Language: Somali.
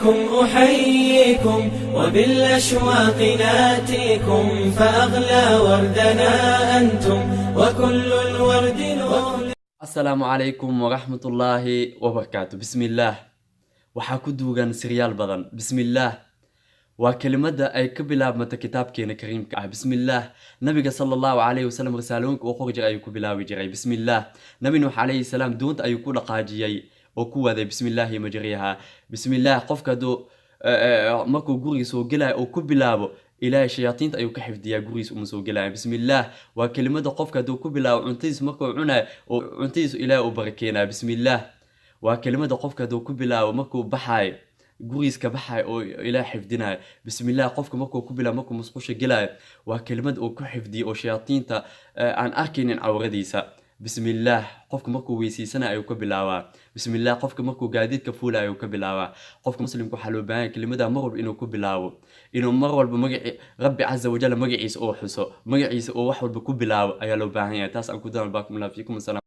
بكم أحييكم وبالأشواق ناتيكم، فأغلى وردنا أنتم وكل الورد نهدي. Asalaamu calaykum waraxmatullaahi wabarakaatu. Bismillaah waxaa ku duugan siryaal badan. Bismillaah waa kelimada ay ka bilaabmata kitaabkeena kariimka ah. Bismillaah nabiga sala Allahu calayhi wasalam risaalooyinka uu qori jiray ayuu ku bilaabi jiray bismillaah. Nabi Nuux calayhi salaam doonta ayuu ku dhaqaajiyey oo ku waday bismillaahi majriha. Bismillaah qofka hadduu markuu guriga soo gelayo uu ku bilaabo, Ilaahay shayaatiinta ayuu ka xifdiyaa, gurigiisa uma soo gelaya. Bismillaah waa kelimada qofka hadduu ku bilaabo cuntadiisa markuu cunayo oo cuntadiisa Ilaahay uu barakeenayo. Bismillaah waa kelimada qofka hadduu ku bilaabo markuu baxaayo, gurigiis ka baxaayo, oo Ilaah xifdinayo. Bismillaah qofka markuu ku bilaabo markuu musqusha gelayo, waa kelimad uu ku xifdiyo oo shayaatiinta aan arkaynin cawradiisa. Bismillaah qofka markuu weysiisanayo ayuu ka bilaabaa. Bismillaah qofka markuu gaadiidka fuulayo ayuu ka bilaabaa. Qofka muslimka waxaa loo baahan yahay kelimada mar walba inuu ku bilaabo, inuu mar walba magaci Rabbi caza wajal magaciisa uu xuso, magaciisa uu wax walba ku bilaabo ayaa loo baahan yahay. Taas aan ku daan. Baakum Allah fiikum. Asalaam.